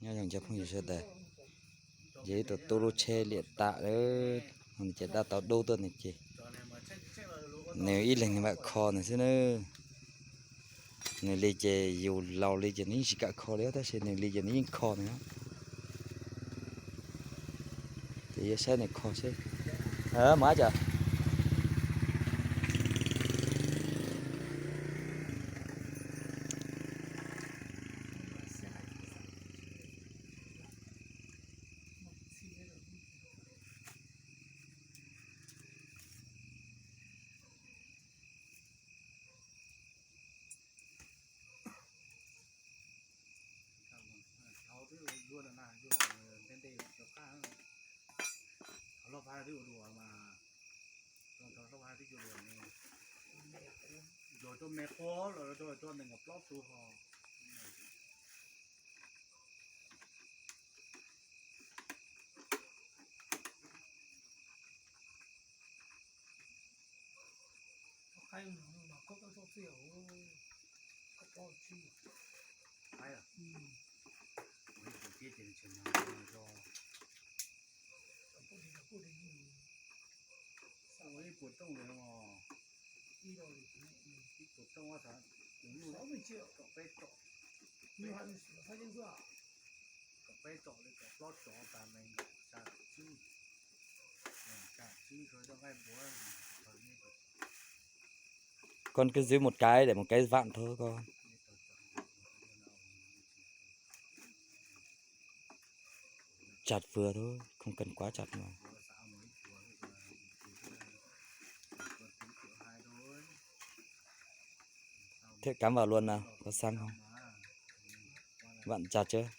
Nyob zoo cov phooj ywg sawv daws, ces ib tug tub lub tsheb liam tas lawm, nws ces dab tau dub tuaj nws ces, nws ib leeg nws mam kho nws xwb na. Nws li ces yus laus li ces nws yeej tsis kam kho li tab sis nws li ces nws yeej kho nws. Ces yuav saib nws kho seb. Mus ab tso. Thauj twb zuaj na, zuaj nte nte cov qab, thauj loj pab twb ua dua mas, thauj loj pab twb ua dua ne, yog cov me quav los yog cov nees nkaum plaub tug ho. Con cứ giữ một cái để một cái vặn thôi con. Chặt vừa thôi, không cần quá chặt mà. Thế cắm vào luôn nào, có xăng không? Vặn chặt chưa?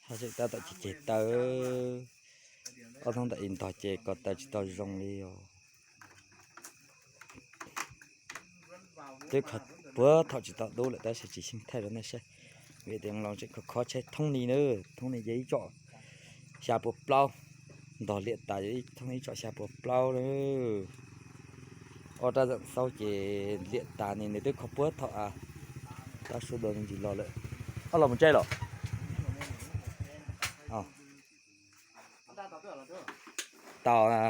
Haj tseem tab tom ceg taw, ob thoob ntawm ib ntog ces ko taw tsis tau zoo li os. Twb kho puag thaum tsis tau dub lawm tab sis tsis xyeej thaij rau nej saib. Vim tias los tseem kho kho tsheb thoob ni na, thoob ni ces ib tsom xya pua plaub, ntog liam tas ib thoob ib tsom xya pua plaub na. Ob rab zeem xaub ces liam tas ni nws twb kho puag thaum tab su dua ntsis los lawm. Ob los mus tsev los? Tau na.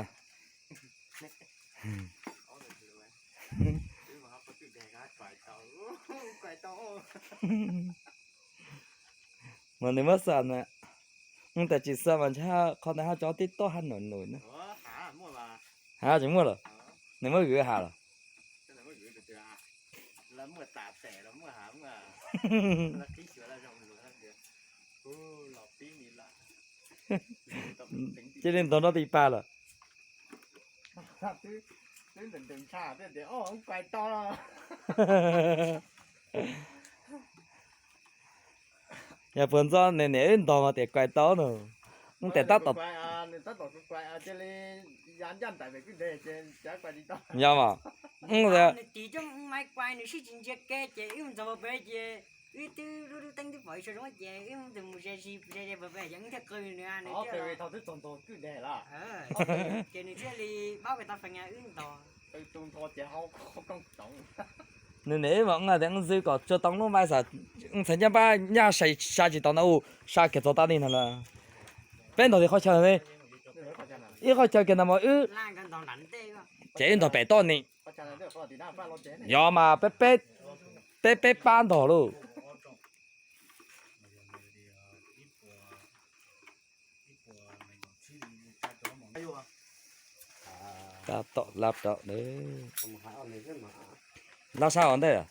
Mas nws muab xa na, tab sis xa mas ntshe qhov ntawd haj tso tib toj haj num num na. Haj tsis muaj los? Nws muab gwv has los? Cia li ntog nrov ti pa lawm. Yog puas ntxob nws niam wb ntog mas tias kuais tau no. Tab tom yog mas. Nws niam wb mas wb tias wb ntxwb kom tsuag tau lub mais xav, wb txhais ncaj npab nyaj sai tsis tau ntau, sa kiag txog tag li no lawm. Peb ntog li qhov chaw ne, ib qhov chaw kiag ntag mas wb, ces wb ntog pem toj ni. Yog mas peb, peb pab ntog lauj. Tab tom lab rau, lab sab ua ntej.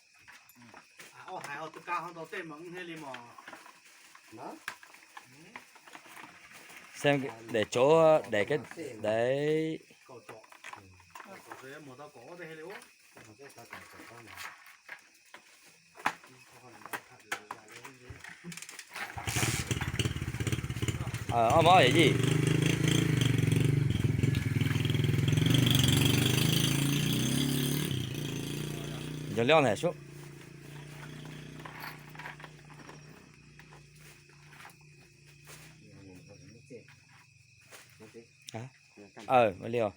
Xem để chỗ, để cái đấy. Ob mob yim. Yog li ntawd sub. Li os.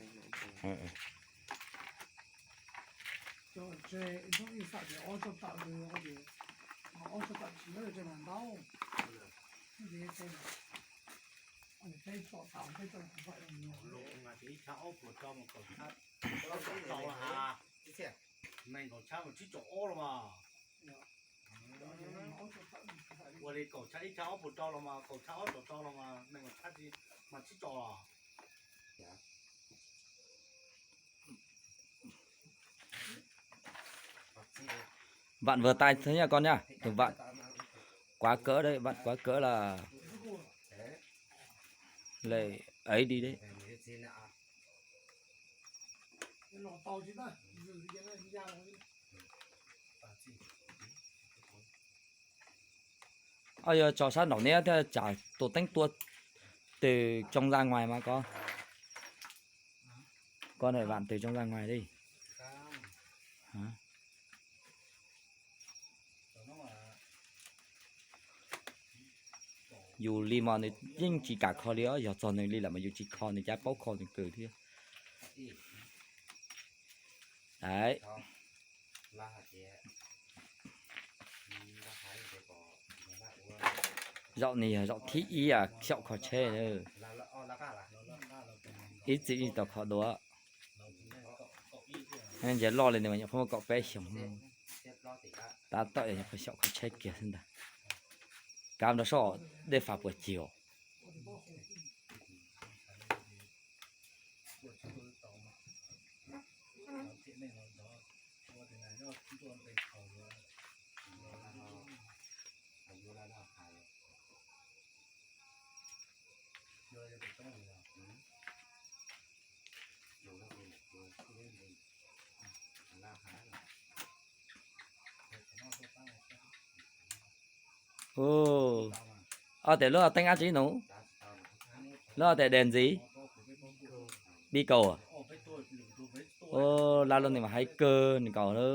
Nees nkaum tshab mus tsib caug ob los mas. Ua li kaum tshab ib tshab ob puas rau los mas, kaum tshab ob rau rau los mas, nees nkaum tshab mas tsib caug los. Bạn vừa tay thôi nha con nha. Bạn quá cỡ đấy, bạn quá cỡ là lại ấy đi đấy. Ơ, yog tso sab nraum neb thiaj tsam tus teeb tua từ trong ra ngoài mà con. Con phải vặn từ trong ra ngoài đi. Hả? Yus li mas nws yeej tsis kam kho li os, yog txog nws li lawm mas yus tsis kho nws cas paub kho nws kawg thiab. Đấy. Zaum no yog zaum thib ib xyaum kho tsheb na. Ib txwm tsis tau kho dua. Ntshe loj li nws mas nyuam qhuav muaj kaum peb xyoos. Tab tom nyuam qhuav xyaum kho tsheb kiag xwb ntag. Kab nrog soj dej fas puas cig os. Ua, ob tias lub teeb dab tsi no? Lub tias đèn gì? Bi kaus. Ua, laj lub no mas hais kawg nkaus na.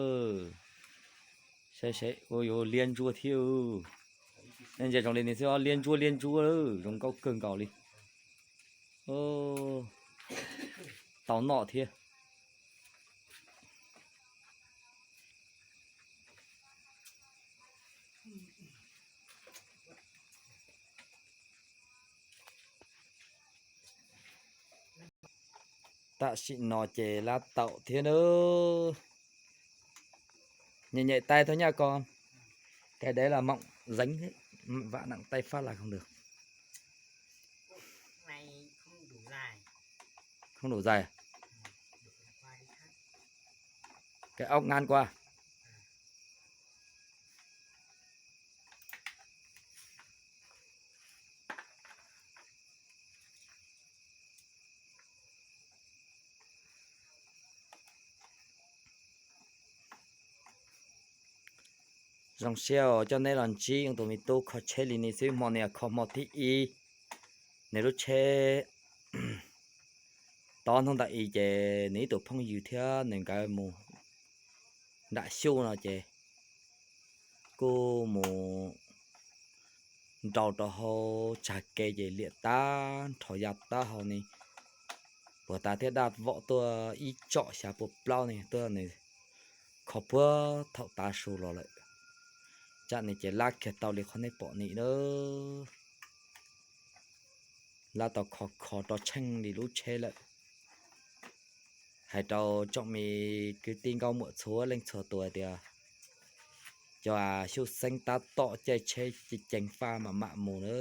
Saib seb, ua yuav liab ntsuab thiab. Ntsia zoo li no xwb, liab ntsuab liab ntsuab, zoo nkauj kawg nkaus li. Tau noj thiab. Tam sim no ces lab taum thiab nawb. Nhẹ nhẹ tay thôi nha con. Cái đấy là mỏng dính đấy. Vả nặng tay phát là không được. Không đủ dài à? Cái ốc ngắn quá. Zoo siab coj neb los ntsib tus me tub kho tsheb li no xwb, hmo no kho hmo thib ib. Nws lub tsheb tob hnub ntawm ib ces nws ib tug phooj ywg thiab nws nkawd mus nram xyuj no ces kuj mus nraus rau hauv tsag kev ces liam tag nrho ya taub hau ne, puas tas thiab daj vom tuaj ib tsom xya pua plaub ne tuaj nws kho puag thaum tav su los lawm. Tsam no ces lab kiag tau li qhov nej pom no na. Lab tau kho kho rau tsheej li lub tsheb lawm. Hais rau tsoom me kwv tij nkauj muam txhua leej txhua tus tias cov xyuj xeeb tab tom caij tsheb ceev faj mam mam mus na.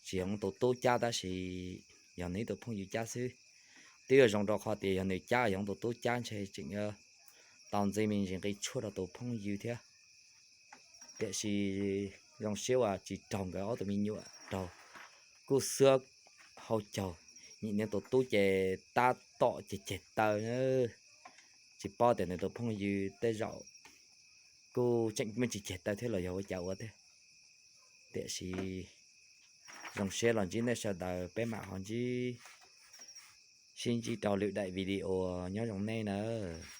Tsis yoov tus tub cab tab sis yog nws ib tus phooj ywg cab xwb. Twb yuav zoo rau qhov tias yog nws cab, yog tus tub cab ntshe tseem tau ntxiv me ntsis nqi tshuaj rau tus phooj ywg thiab. Tiam sis zoo siab uas tsis raug nkawd ob tug me nyuam raug, kuj xwb hau caug. Nim no tus tub ces tab tom ceg ceg taw, tsis paub tias nws tus phooj ywg tej zaum kuj tseem muaj tsis ceg taw thiab los yog ua cas ua tiag. Tiam sis Zoo siab los ntsib nej sawv daws, peb mam ho ntsib, sib ntsib rau lwm daim video. Nyob zoo nej nawb.